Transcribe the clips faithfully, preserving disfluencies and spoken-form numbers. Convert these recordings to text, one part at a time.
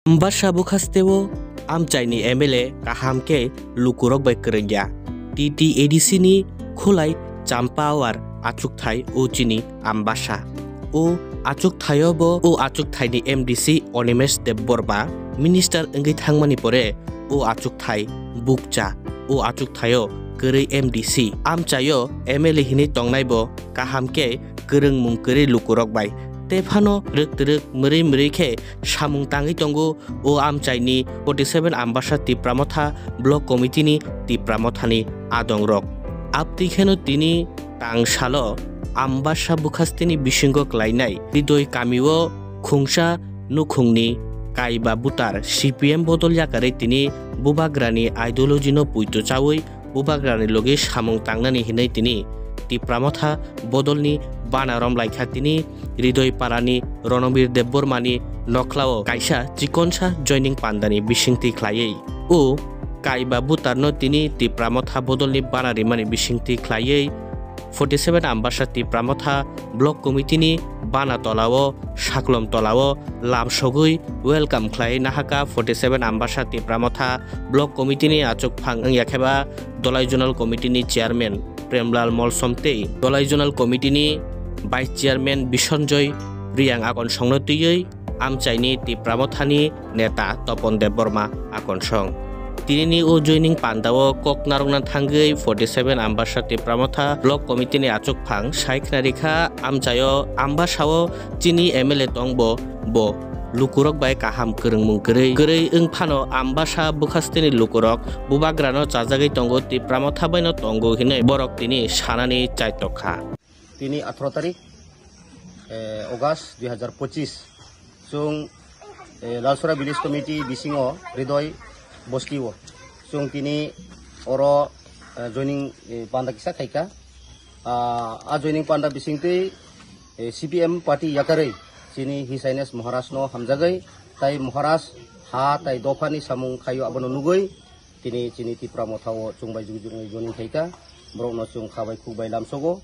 Ambasa bwkhasteo amchaini M L A kaham khe lukurok bai kwrwngya. T T A D C ni khulai Champawar achukthai o chini Ambasa. O achukthai o bo o achukthai ni M D C Animesh Debbarma minister wngwi thangmani pore o achukthai bukcha, o achukthai o kwrwi M D C. Amchai o M L A hinwi tongnai bo kaham khe kwrwngmung kwrwi lukurok bai. Tephano rwk twrwk mwrwi mwrwi khe samung tangwi tongo o amchaini forty seven Ambasa Tipra Motha Block Committee ni Tipra Mothani adongrok. Abtwi kheno tini tang salo Ambasa bwkhasteni bisingo klainai Ridoi kamio khungsa nukhungni kaiba butar C P M bodol yakarwi tini bubagrani ideology no puito chawi bubagrani logi samung tangnani hinwi tini Tipra Motha bodolni bana romlaikha tini Ridoi parani Ronobir Debbarmani nokhlao kaisa chikonsa joining pandani bisingtwi khlaiwi. O kaiba butarno tini Tipra Motha bodolni bana rimani bisingtwi khlaiwi forty seven Ambasa Tipra Motha Block Committee ni bana tolao saklom tolao lamsogwi welcome khlai nahaka forty seven Ambasa Tipra Motha Block Committee ni achukphang wngya kheba Dolai Zonal Committee ni Chairman Premlal Molsom tei Dolai Zonal Committee ni Vice Chairman Bisonjoy Riyang Akonsongno twiwi amchaini Tipra Mothani neta Topon Debbarma Akonsong. Tinini o joining pandao kok narwkna thangwi forty seven Ambasa Tipra Motha Block Committee ni achukphang sai khna rikha amchaio Ambasao chini M L A tongbo bo lukurok bai kaham kwrwngmung kwrwi kwrwi wng phano Ambasa bwkhasteni lukurok bubagrano chajagwi tongo, Tipra Motha baino tongo hinwi borok tini sanani chaitokha. Tini atharo tarik, eh, August dui hazar pochis. Chwng, eh, Lalsora Village Committee bisingo Ridoi Bosti o. Chwng tini oro, eh, joining, eh, panda kisa khaika. Ah, a joining panda bisingtwi, eh, C P M party yakarwi chini His Highness Maharaj no hamjagwi, tai Maharaj ha tai dophani samung khaio abono nugwi, tini chini Tipra Motha o chwng bai jugjugni joining khaika, borokno chwng kha bai khuk bai lamsogo.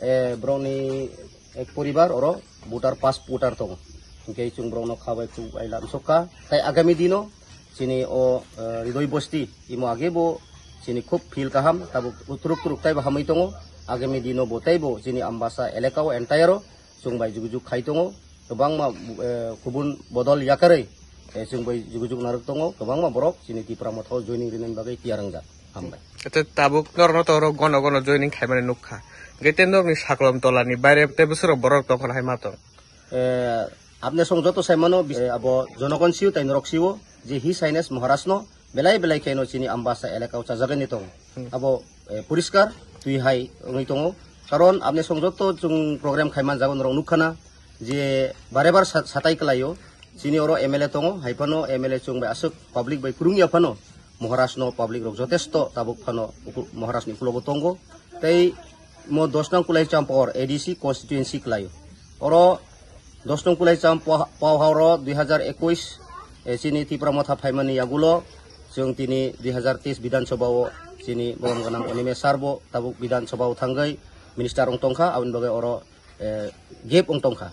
Eh, borokni ek poribar oro voter, pas voter tongo, hinkhe chwng borokno kha bai khuk bai lamsokha. Tai agami dino chini o, eh, Ridoi Bosti imo age bo chini khub feel kaham, tabuk turuk turuk taibo hamwi tongo. Agami dino bo taibo chini Ambasa elaka o entire o chwng bai jugjug khai tongo. Kwbangma, eh, kubun bodol yakarwi, eh, chwng bai jugjug narwk tongo. Kwbangma borok chini Tipra Motha o joining rinani bagwi tiyar wngjak. Hambai. Ete tabuk norokno to oro gono gono joining khaimani nukha. Gete norokni saklom tolani baire tei bwswrok borok tongkhana hai ma tong. Eh, apne song joto saimano, eh, abo jonogon sio tai norok sio je His Highness Maharaj no belai belai kheno chini Ambasa elaka o chajagani tongo. Hmm. Abo, eh, poriskar twi hai wngwi tongo. Karon apne song joto chwng program khaimani jaga norok nukkhana je bare bar sa-, satai kwlaio. Chini oro M L A tongo, hai phano M L A chwng bai aswk public bai kwrwngya phano Maharaj no public rok jotesto tabuk phano uku-, Maharaj ni ukulogo tongo. Tei mo dos nang Kulai Champawar A D C constituency kwlaio. Oro dos nang Kulai Champa-, Pawhao ro dui hazar ekush, eh, chini Tipra Motha phaimani yagulo chwng tini dui hazar teis Bidhan Sabha o chini borom gwnang Animesh sir bo tabuk Bidhan Sabha o thangwi minister wng tongkha, aboni bagwi oro, eh, gap wng tongkha,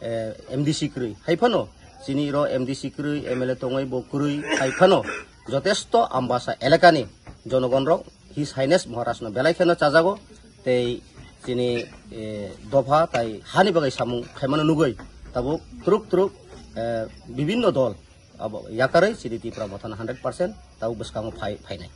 eh, M D C kwrwi. Hai phano chini ro M D C kwrwi, M L A tongwi bo kwrwi, hai phano jotesto Ambasa elakani jonogon rok His Highness Maharaj no belai kheno chajago, tei chini, eh, dopha tai hani bagwi samung khaimano nugwi tabuk turuk turuk, eh, bibinno dol abo yakarwi chini Tipra Mothano hundred percent tabuk bwskango phai, phainai.